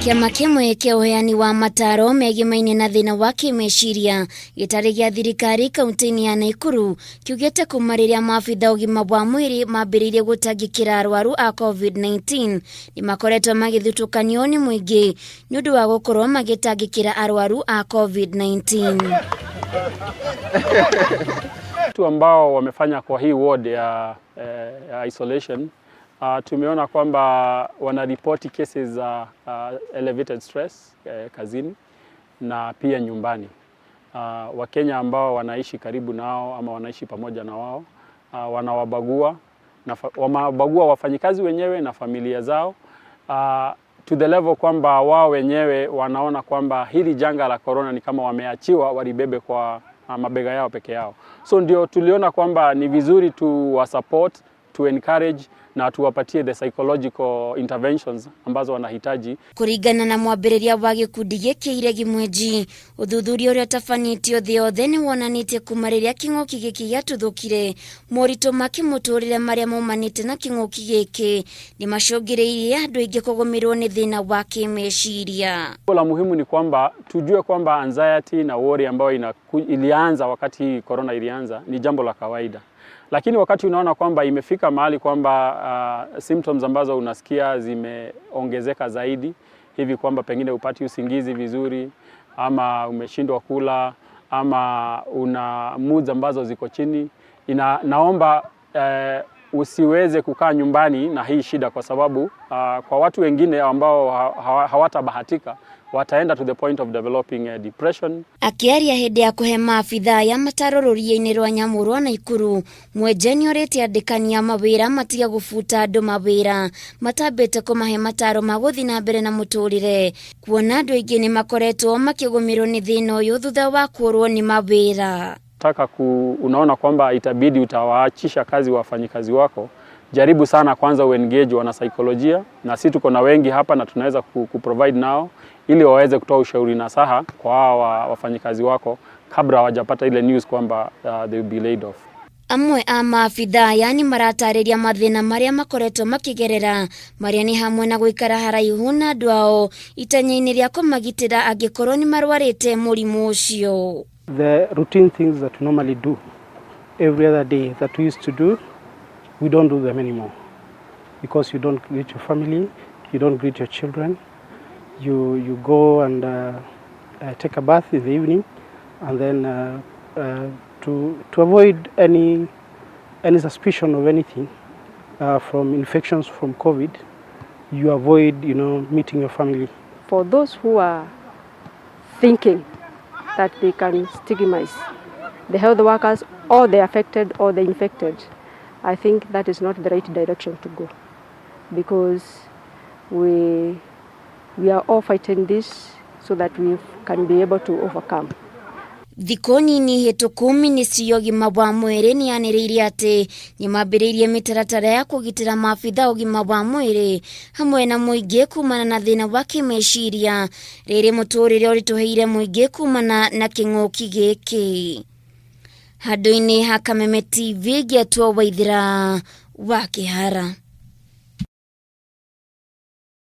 Kĩama kĩmwe kĩa ũheani wa mataro megimaine na thĩna wa kĩmeciria gĩtarĩ gĩa thirikari kaunti-inĩ ya Naikuru kiugĩte kuma rĩrĩa maabitha ũgima wa mwĩrĩ mambĩrĩirie gũtangĩkĩra arwaru a COVID-19 nĩ makoretwo magĩthutũkanio nĩ mũingĩ nĩ ũndũ wa gũkorwo magĩtangĩkĩra arwaru a COVID-19. Watu ambao wamefanya kwa hii ward ya isolation, tumeona kwamba wanaripoti cases za elevated stress kazini na pia nyumbani. Wakenya ambao wanaishi karibu nao ama wanaishi pamoja na wao wanawabagua na wanabagua wafanyikazi wenyewe na familia zao to the level kwamba wao wenyewe wanaona kwamba hili janga la corona ni kama wameachiwa walibebe kwa mabega yao peke yao. So ndio tuliona kwamba ni vizuri tuwa support, to encourage na tuwapatie the psychological interventions ambazo wanahitaji. Kũringana na mwambĩrĩria wa gĩkundi gĩkĩ Iregi Mwenji, ũthuthuria ũrĩa ũtabanĩtio thĩ yothe nĩ wonanĩtie kuma rĩrĩa kĩng'ũki gĩkĩ gĩatuthũkire, moritũ ma kĩmũtũrĩre marĩa maumanĩte na kĩng'ũki gĩkĩ nĩ macũngĩrĩirie andũ aingĩ kũgũmĩrwo nĩ thĩna wa kĩmeciria. La muhimu ni kwamba tujue kwamba anxiety na worry ambayo ilianza wakati hii corona ilianza ni jambo la kawaida, lakini wakati unaona kwamba imefika mahali kwamba symptoms ambazo unasikia zimeongezeka zaidi hivi kwamba pengine upati usingizi vizuri ama umeshindwa kula ama una moods ambazo ziko chini, naomba usiweze kukaa nyumbani na hii shida, kwa sababu kwa watu wengine ambao hawatabahatika wataenda to the point of developing a depression. Akĩaria hĩndĩ ya kũhe maabithaa ya mataro rũriĩ-inĩ rwa nyamũ rwa Naikuru, Mwenje nĩorĩtie andĩkani a mawĩra matige gũbuta andũ mawĩra matambĩte kũmahe mataro ma gũthiĩ na mbere na mũtũrĩre, kuona andũ aingĩ nĩ makoretwo makĩgũmĩrwo nĩ thĩna ũyũ thutha wa kũrwo nĩ mawĩra. Taka unaona kwamba itabidi utawaachisha kazi wafanyikazi wako, jaribu sana kwanza uengage wanasaikolojia, na si tuko na wengi hapa na tunaweza kuprovide nao ili waweze kutoa ushauri nasaha kwa hawa wafanyikazi wako kabla hawajapata ile news kwamba they will be laid off. Amwe a maabithaa aya nĩ maratarĩria mathĩna marĩa makoretwo makĩgerera, marĩa nĩ hamwe na gũikara haraihu na andũ ao itanya-inĩ rĩa kũmagitĩra angĩkorwo nĩ marwarĩte mũrimũ ũcio. The routine things that we normally do every other day that we used to do, we don't do them anymore because you don't greet your family, you don't greet your children, you go and take a bath in the evening, and then to avoid any suspicion of anything from infections from COVID, you avoid meeting your family. For those who are thinking that they can stigmatize the health workers or the affected or the infected, I think that is not the right direction to go, because we are all fighting this so that we can be able to overcome. Thikũ nini hĩtũku, ministry ya ũgima wa mwĩrĩ nĩ yanĩrĩire atĩ nĩ mambĩrĩirie mĩtaratara ya kũgitĩra maabitha ũgima wa mwĩrĩ hamwe na mũingĩ kumana na thĩna wa kĩmeciria rĩrĩ mũtũrĩre ũritũhĩire mũingĩ kumana na kĩng'ũki gĩkĩ. Handũ-inĩ ha Kameme TV, ngĩetwo Waithĩra wa Kĩhara.